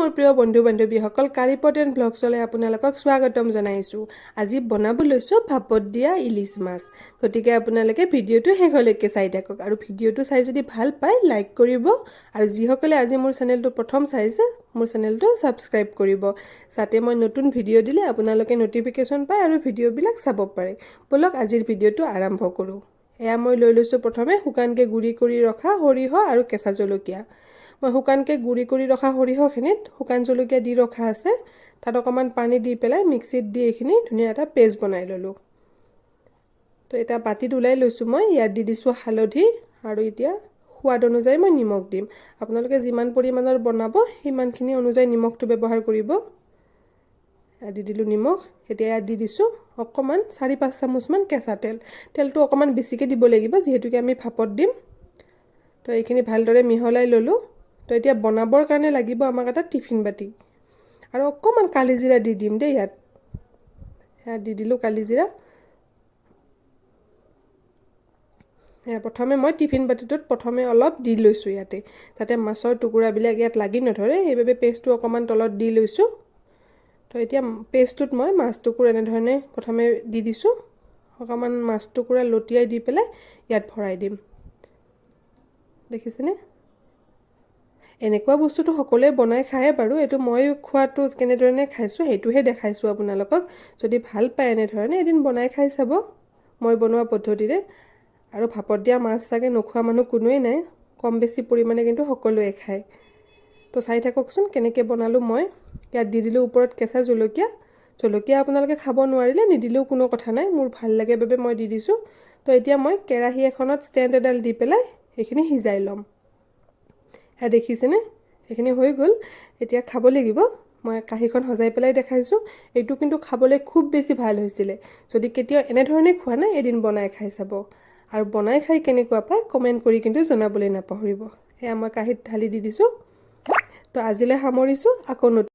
মোৰ প্ৰিয় বন্ধু বান্ধৱীসকল, কাৰিপট এণ্ড ব্লগছলৈ আপোনালোকক স্বাগতম জনাইছোঁ। আজি বনাব লৈছোঁ ভাপত দিয়া ইলিচ মাছ। গতিকে আপোনালোকে ভিডিঅ'টো শেষলৈকে চাই থাকক আৰু ভিডিঅ'টো চাই যদি ভাল পায় লাইক কৰিব আৰু যিসকলে আজি মোৰ চেনেলটো প্ৰথম চাইছে, মোৰ চেনেলটো ছাবস্ক্ৰাইব কৰিব, যাতে মই নতুন ভিডিঅ' দিলে আপোনালোকে ন'টিফিকেশ্যন পায় আৰু ভিডিঅ'বিলাক চাব পাৰে। ব'লক, আজিৰ ভিডিঅ'টো আৰম্ভ কৰোঁ। এয়া মই লৈ লৈছোঁ প্ৰথমে শুকানকৈ গুড়ি কৰি ৰখা সৰিয়হ আৰু কেঁচা জলকীয়া। মই শুকানকৈ গুড়ি কৰি ৰখা সৰিয়হখিনিত শুকান জলকীয়া দি ৰখা আছে। তাত অকণমান পানী দি পেলাই মিক্সিত দি এইখিনি ধুনীয়া এটা পেষ্ট বনাই ল'লোঁ। তো এটা বাতিত ওলাই লৈছোঁ মই। ইয়াত দি দিছোঁ হালধি আৰু এতিয়া সোৱাদ অনুযায়ী মই নিমখ দিম। আপোনালোকে যিমান পৰিমাণৰ বনাব, সিমানখিনি অনুযায়ী নিমখটো ব্যৱহাৰ কৰিব। দি দিলোঁ নিমখ। এতিয়া ইয়াত দি দিছোঁ অকণমান 4-5 চামুচমান কেঁচা তেল। তেলটো অকণমান বেছিকৈ দিব লাগিব, যিহেতুকে আমি ভাপত দিম। তো এইখিনি ভালদৰে মিহলাই ল'লোঁ। তো এতিয়া বনাবৰ কাৰণে লাগিব আমাক এটা টিফিন বাতি আৰু অকণমান কালিজিৰা দি দিম দেই ইয়াত। সেয়া দি দিলোঁ কালিজিৰা। প্ৰথমে মই টিফিন বাতিটোত প্ৰথমে অলপ দি লৈছোঁ ইয়াতে, যাতে মাছৰ টুকুৰাবিলাক ইয়াত লাগি নধৰে, সেইবাবে পেষ্টটো অকণমান তলত দি লৈছোঁ। তো এতিয়া পেষ্টটোত মই মাছ টুকুৰা এনেধৰণে প্ৰথমে দি দিছোঁ। অকণমান মাছ টুকুৰা লটিয়াই দি পেলাই ইয়াত ভৰাই দিম। দেখিছেনে? এনেকুৱা বস্তুটো সকলোৱে বনাই খায়ে বাৰু। এইটো মই খোৱাটো কেনেধৰণে খাইছোঁ, সেইটোহে দেখাইছোঁ আপোনালোকক। যদি ভাল পায়, এনেধৰণে এদিন বনাই খাই চাব মই বনোৱা পদ্ধতিৰে। আৰু ভাপত দিয়া মাছ চাগে নোখোৱা মানুহ কোনোৱেই নাই। কম বেছি পৰিমাণে কিন্তু সকলোৱে খায়। তো চাই থাককচোন কেনেকৈ বনালোঁ মই। ইয়াত দি দিলোঁ ওপৰত কেঁচা জলকীয়া। জলকীয়া আপোনালোকে খাব নোৱাৰিলে নিদিলেও কোনো কথা নাই। মোৰ ভাল লাগে বাবে মই দি দিছোঁ। তো এতিয়া মই কেৰাহী এখনত ষ্টেণ্ড এডাল দি পেলাই সেইখিনি সিজাই ল'ম। সেয়া দেখিছেনে? সেইখিনি হৈ গ'ল। এতিয়া খাব লাগিব। মই কাঁহীখন সজাই পেলাই দেখাইছোঁ। এইটো কিন্তু খাবলৈ খুব বেছি ভাল হৈছিলে। যদি কেতিয়াও এনেধৰণে খোৱা নাই, এদিন বনাই খাই চাব আৰু বনাই খাই কেনেকুৱা পায় কমেণ্ট কৰি কিন্তু জনাবলৈ নাপাহৰিব। সেয়া মই কাঁহীত ঢালি দি দিছোঁ। তো আজিলৈ সামৰিছোঁ। আকৌ নতুন